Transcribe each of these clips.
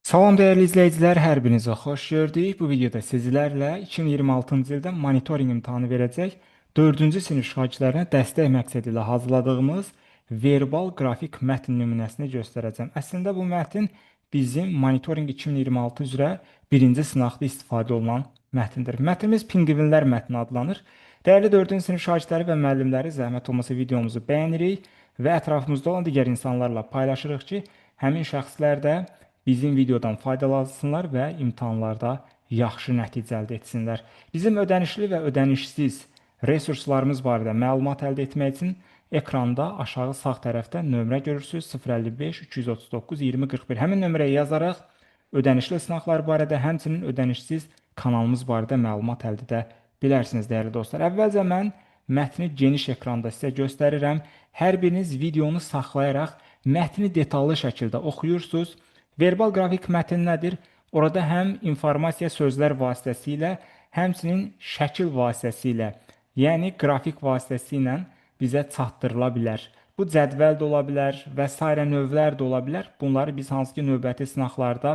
Salam dəyərli izləyicilər, hər birinizi xoş gördük. Bu videoda sizlərlə 2026-cı ildə monitorinq imtahanı verəcək 4-cü sinif şagirdlərinə dəstək məqsədi ilə hazırladığımız verbal qrafik mətn nümunəsini göstərəcəm. Əslində bu mətn bizim monitorinq 2026 üzrə birinci sınaqda istifadə olunan mətndir. Mətnimiz Pingvinlər mətni adlanır. Dəyərli 4-cü sinif şagirdləri və müəllimləri, zəhmət olmasa videomuzu bəyənirik və ətrafımızda olan digər insanlarla paylaşırıq ki, həmin şəxslər də bizim videodan faydalansınlar və imtahanlarda yaxşı nəticə əldə etsinlər. Bizim ödənişli və ödənişsiz resurslarımız barədə məlumat əldə etmək üçün ekranda aşağı sağ tərəfdə nömrə görürsüz: 055 239 20 41. Həmin nömrəyə yazaraq ödənişli sınaqlar barədə, həmçinin ödənişsiz kanalımız barədə məlumat əldə edə bilərsiniz, dəyərli dostlar. Əvvəlcə mən mətni geniş ekranda sizə göstərirəm. Hər biriniz videonu saxlayaraq mətni detallı şəkildə oxuyursunuz. Verbal qrafik mətn nədir? Orada həm informasiya sözlər vasitəsilə, həmçinin şəkil vasitəsilə, yəni qrafik vasitəsilə bizə çatdırıla bilər. Bu cədvəl də ola bilər və sairə növlər də ola bilər. Bunları biz hansı ki növbəti sınaqlarda,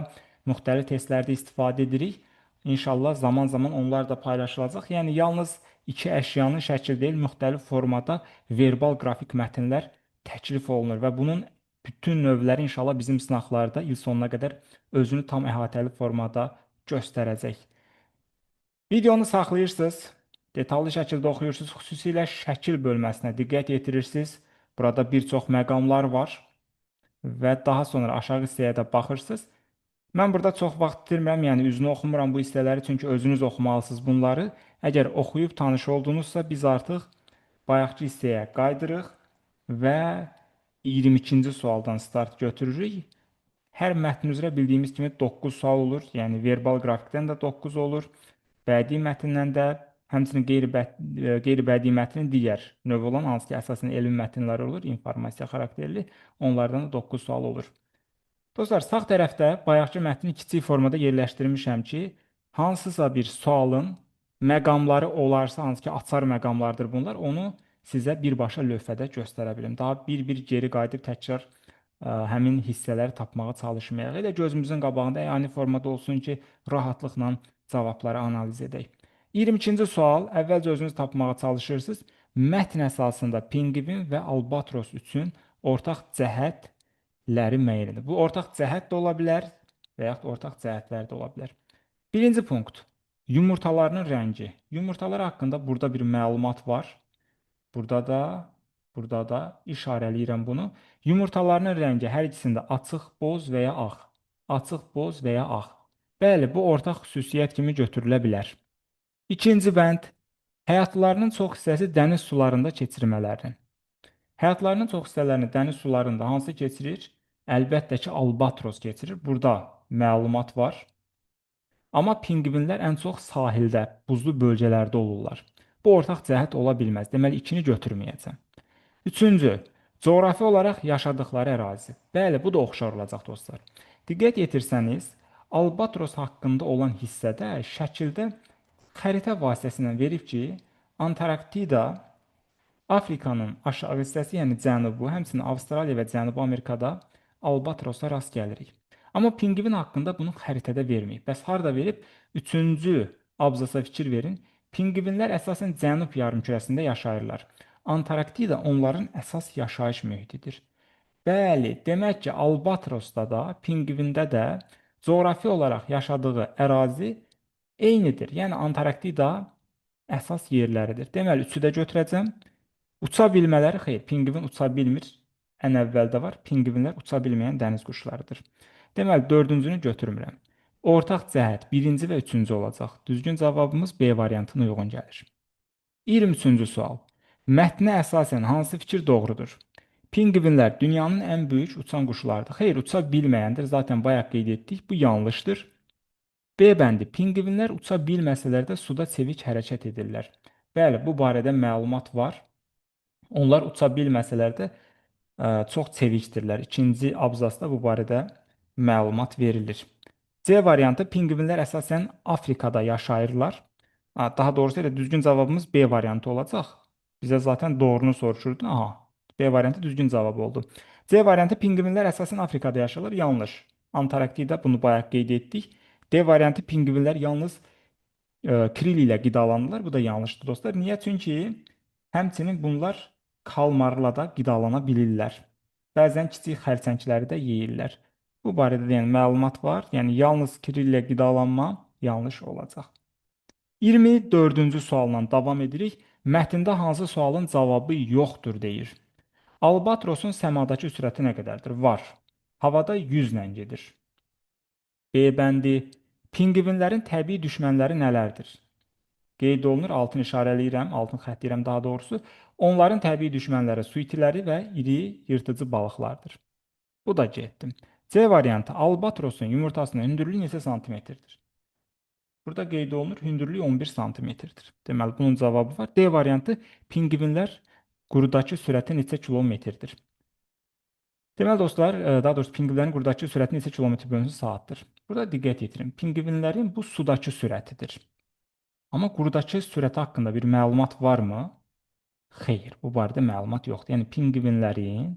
müxtəlif testlərdə istifadə edirik. İnşallah zaman-zaman onlar da paylaşılacaq. Yəni yalnız iki əşyanın şəkil deyil, müxtəlif formada verbal qrafik mətnlər təklif olunur və bunun bütün növləri inşallah bizim sınaqlarda il sonuna qədər özünü tam əhatəli formada göstərəcək. Videonu saxlayırsınız, detallı şəkildə oxuyursunuz, xüsusilə şəkil bölməsinə diqqət yetirirsiniz. Burada bir çox məqamlar var və daha sonra aşağı hissəyə də baxırsınız. Mən burada çox vaxt itirmirəm, yəni üzünü oxumuram bu hissələri, çünki özünüz oxumalısınız bunları. Əgər oxuyub tanış oldunuzsa, biz artıq bayaqki hissəyə qayıdırıq və 22-ci sualdan start götürürük. Hər mətn üzrə bildiyimiz kimi 9 sual olur. Yəni verbal qrafikdən də 9 olur. Bədii mətndən də, həmçinin qeyri-bədii mətnin digər növü olan, hansı ki, əsasən elmi mətnlər olur, informasiya xarakterli, onlardan da 9 sual olur. Dostlar, sağ tərəfdə bayaqki mətni kiçik formada yerləşdirmişəm ki, hansısa bir sualın məqamları olarsa, hansı ki, açar məqamlardır bunlar, onu sizə birbaşa lövhədə göstərə bilim. Daha bir-bir geri qayıdıb təkrar həmin hissələri tapmağa çalışmayaq. Elə gözümüzün qabağında əyani formada olsun ki, rahatlıqla cavabları analiz edək. 22-ci sual, əvvəlcə özünüz tapmağa çalışırsınız. Mətn əsasında pingvin və albatros üçün ortaq cəhətləri müəyyən edin. Bu ortaq cəhət də ola bilər və yaxud ortaq cəhətlər də ola bilər. Birinci punkt, yumurtalarının rəngi. Yumurtalar haqqında burada bir məlumat var. Burada da, burada da işarələyirəm bunu. Yumurtalarının rəngi hər ikisində açıq boz və ya ağ. Açıq boz və ya ağ. Bəli, bu ortaq xüsusiyyət kimi götürülə bilər. İkinci bənd, həyatlarının çox hissəsi dəniz sularında keçirmələrinin. Həyatlarının çox hissələrini dəniz sularında hansı keçirir? Əlbəttə ki, albatros keçirir. Burada məlumat var. Amma pingvinlər ən çox sahildə, buzlu bölgələrdə olurlar. Bu ortaq cəhət ola bilməz. Deməli, ikini götürməyəcəm. Üçüncü, coğrafi olaraq yaşadıkları ərazi. Bəli, bu da oxşar olacaq, dostlar. Diqqət yetirsəniz, albatros haqqında olan hissədə şəkildə xəritə vasitəsilə verib ki, Antarktida, Afrikanın aşağı hissəsi, yəni cənubu, həmçinin Avstraliya və Cənubi Amerikada albatrosa rast gəlirik. Amma pingvin haqqında bunu xəritədə verməyib. Bəs harda verib? Üçüncü abzasa fikir verin. Pingvinlər əsasən cənub yarımkürəsində yaşayırlar. Antarktida onların əsas yaşayış mühitidir. Bəli, demək ki, albatrosda da, pingvində də coğrafi olaraq yaşadığı ərazi eynidir. Yəni Antarktida əsas yerləridir. Deməli, üçü də götürəcəm. Uça bilmələri xeyr, pingvin uça bilmir. Ən əvvəldə var. Pingvinlər uça bilməyən dəniz quşlarıdır. Deməli, dördüncünü götürmürəm. Ortaq cəhət birinci və üçüncü olacaq. Düzgün cavabımız B variantına uyğun gəlir. 23-cü sual. Mətnə əsasən hansı fikir doğrudur? Pingvinlər dünyanın ən böyük uçan quşlarıdır. Xeyr, uça bilməyəndir. Zaten bayaq qeyd etdik. Bu yanlışdır. B bəndi. Pingvinlər uça bilməsələr də suda çevik hərəkət edirlər. Bəli, bu barədə məlumat var. Onlar uça bilməsələr də çox çevikdirlər. İkinci abzasda bu barədə məlumat verilir. C variantı, pingvinlər əsasən Afrikada yaşayırlar. Daha doğrusu elə düzgün cavabımız B variantı olacaq. Bizə zaten doğrunu soruşurdu. Aha, B variantı düzgün cavab oldu. C variantı, pingvinlər əsasən Afrikada yaşayırlar. Yanlış. Antarktida, bunu bayaq qeyd etdik. D variantı pinqvinlər yalnız kril ilə qidalanırlar. Bu da yanlışdır dostlar. Niyə? Çünki həmçinin bunlar kalmarla da qidalana bilirlər. Bəzən kiçik xərçəngləri də yeyirlər. Bu barədə də yəni məlumat var. Yəni yalnız kril ilə qidalanma yanlış olacaq. 24-cü sualla davam edirik. Mətndə hansı sualın cavabı yoxdur deyir. Albatrosun səmadakı sürəti nə qədərdir? Var. Havada 100 ilə gedir. B bəndi. Pinqvinlərin təbii düşmənləri nələrdir? Qeyd olunur, altın işarələyirəm, altın xəttləyirəm daha doğrusu. Onların təbii düşmənləri su itiləri və iri yırtıcı balıqlardır. Bu da getdim. C variantı. Albatrosun yumurtasının hündürlüyü neçə santimetrdir? Burada qeyd olunur, hündürlüyü 11 santimetrdir. Deməli, bunun cavabı var. D variantı. Pinqvinlər qurudakı sürəti neçə kilometrdir? Deməli dostlar, daha doğrusu pinqvinlərin qurudakı sürəti neçə kilometr bölünsün saatdır? Burada diqqət yetirin. Pinqvinlərin bu sudakı sürətidir. Amma qurudakı sürəti haqqında bir məlumat varmı? Xeyr, bu barədə məlumat yoxdur. Yəni pinqvinlərin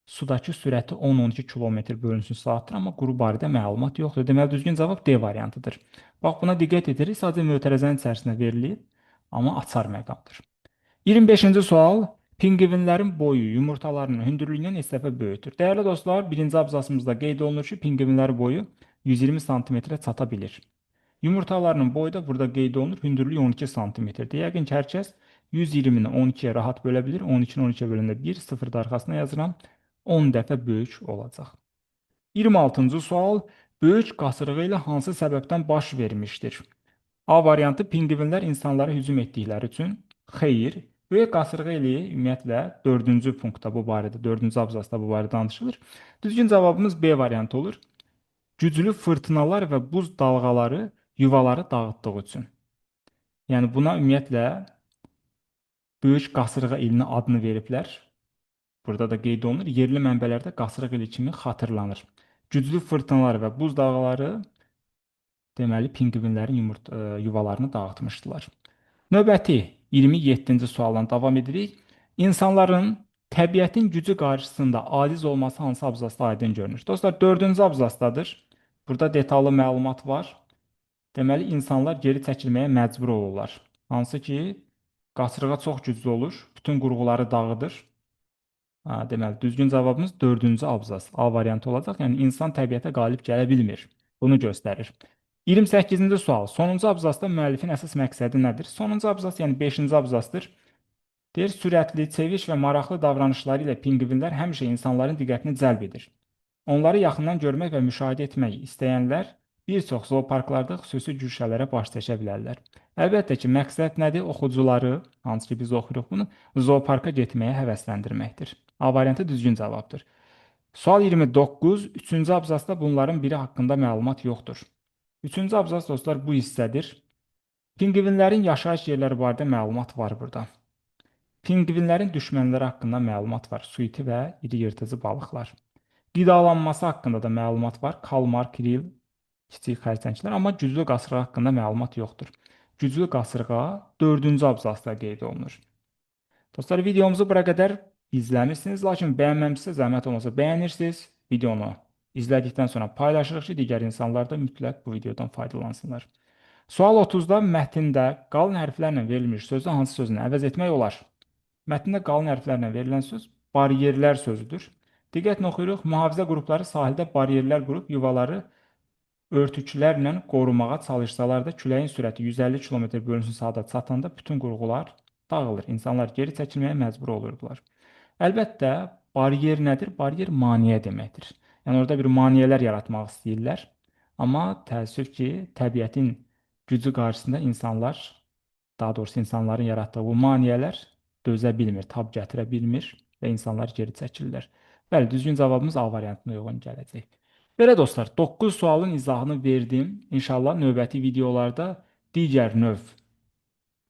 sudakı sürəti 10-12 kilometr bölünsün saatdır, amma quru barədə məlumat yoxdur. Deməli, düzgün cavab D variantıdır. Bax, buna diqqət edirik. Sadəcə mötərizənin içərisində verilib, amma açar məqamdır. 25-ci sual. Pinqvinlərin boyu yumurtalarının hündürlüyündən neçə dəfə böyükdür? Dəyərli dostlar, birinci abzasımızda qeyd olunur ki, pinqvinlər boyu 120 santimetrə çata bilir. Yumurtalarının boyu da burada qeyd olunur, hündürlüyü 12 santimetrdir. Yəqin ki, hər kəs 120-ni 12-yə rahat bölə bilir. 12-ni 12-yə böləndə 1, 0 da arxasına yazıram. 10 dəfə böyük olacaq. 26-cı sual. Böyük qasırğa ilə hansı səbəbdən baş vermişdir? A variantı pinqvinlər insanlara hücum etdikləri üçün. Xeyr. Böyük qasırğa ili ümumiyyətlə 4-cü punktda bu barədə, 4-cü abzasda bu barədə danışılır. Düzgün cavabımız B variantı olur. Güclü fırtınalar və buz dalğaları yuvaları dağıtdığı üçün. Yəni buna ümumiyyətlə böyük qasırğa ilinin adını veriblər. Burada da qeyd olunur. Yerli mənbələrdə qasırğa ili kimi xatırlanır. Güclü fırtınalar və buz dalğaları deməli pinqvinlərin yuvalarını dağıtmışdılar. Növbəti 27-ci sualla davam edirik. İnsanların təbiətin gücü qarşısında aciz olması hansı abzasda aydın görünür? Dostlar, 4-cü abzasdadır. Burada detallı məlumat var. Deməli, insanlar geri çəkilməyə məcbur olurlar. Hansı ki, qasırğa çox güclü olur, bütün qurğuları dağıdır. Deməli, düzgün cavabımız 4-cü abzas A variantı olacaq. Yəni, insan təbiətə qalib gələ bilmir. Bunu göstərir. 28-ci sual. Sonuncu abzasda müəllifin əsas məqsədi nədir? Sonuncu abzas, yəni 5-ci abzasdır. Deyir, sürətli, çeviş və maraqlı davranışları ilə pinqvinlər həmişə insanların diqqətini cəlb edir. Onları yaxından görmək və müşahidə etmək istəyənlər bir çox zooparklarda xüsusi güşələrə baş çəkə bilərlər. Əlbəttə ki, məqsəd nədir? Oxucuları, hansı ki biz oxuyuruq bunu, zooparka getməyə həvəsləndirməkdir. A variantı düzgün cavabdır. Sual 29. 3-cü abzasda bunların biri haqqında məlumat yoxdur. 3-cü abzas dostlar bu hissədir. Pinqvinlərin yaşayış yerləri barədə məlumat var burada. Pinqvinlərin düşmənləri haqqında məlumat var. Su iti və iri yırtıcı balıqlar. Qidalanması haqqında da məlumat var. Kalmar, kril, kiçik xərçənglər, amma güclü qasırğa haqqında məlumat yoxdur. Güclü qasırğa 4-cü abzasda qeyd olunur. Dostlar, videomuzu bura qədər izləmişsiniz, lakin bəyənməmişsə zəhmət olmasa bəyənirsiniz. Videonu izlədikdən sonra paylaşırıq ki, digər insanlar da mütləq bu videodan faydalansınlar. Sual 30-da mətndə qalın hərflərlə verilmiş sözü hansı sözünü əvəz etmək olar? Mətndə qalın hərflərlə verilən söz bariyerlər sözüdür. Diqqətlə oxuyuruq. Mühafizə qrupları sahildə bariyerlər qurub yuvaları örtüklərlə qorumağa çalışsalar da küləyin sürəti 150 km bölünsün saata çatanda bütün qurğular dağılır. İnsanlar geri çəkilməyə məcbur olurdular. Əlbəttə, bariyer nədir? Bariyer maneə deməkdir. Yəni orada bir maneələr yaratmaq istəyirlər. Amma təəssüf ki, təbiətin gücü qarşısında insanlar, daha doğrusu insanların yaratdığı bu maneələr dözə bilmir, tab gətirə bilmir və insanlar geri çəkilirlər. Bəli, düzgün cavabımız A variantına uyğun gələcək. Belə dostlar, 9 sualın izahını verdim. İnşallah növbəti videolarda digər növ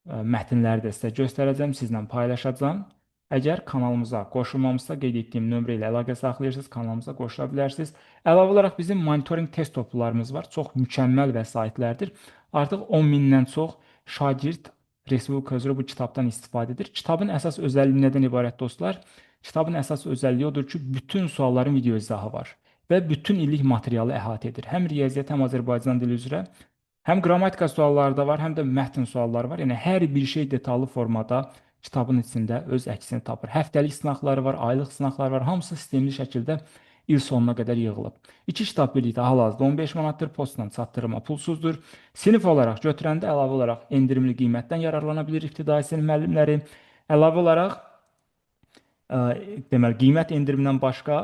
mətnləri də sizə göstərəcəm, sizlə paylaşacağam. Əgər kanalımıza qoşulmamışsa, qeyd etdiyim nömrə ilə əlaqə saxlayırsınız, kanalımıza qoşula bilərsiniz. Əlavə olaraq bizim monitorinq test toplularımız var. Çox mükəmməl vəsaitlərdir. Artıq 10 mindən çox şagird Respublika üzrə bu kitabdan istifadə edir. Kitabın əsas özəlliyi nədən ibarət dostlar? Kitabın əsas özəlliyi odur ki, bütün sualların video izahı var. və bütün illik materialı əhatə edir. Həm riyaziyyat, həm Azərbaycan dili üzrə, həm qrammatika sualları da var, həm də mətn sualları var. Yəni hər bir şey detallı formada kitabın içində öz əksini tapır. Həftəlik sınaqları var, aylıq sınaqlar var. Hamısı sistemli şəkildə il sonuna qədər yığılıb. İki kitab birlikdə hal-hazırda 15 manatdır, postla çatdırma pulsuzdur. Sinif olaraq götürəndə əlavə olaraq endirimli qiymətdən yararlana bilir ibtidai sinif müəllimləri. Əlavə olaraq deməli qiymət endirimindən başqa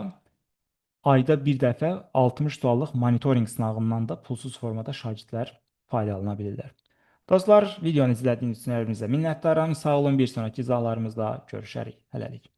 ayda bir dəfə 60 suallıq monitorinq sınağından da pulsuz formada şagirdlər faydalana bilirlər. Dostlar, videonu izlədiyiniz üçün hər birinizə minnətdaram. Sağ olun, bir sonraki izahlarımızda görüşərik. Hələlik.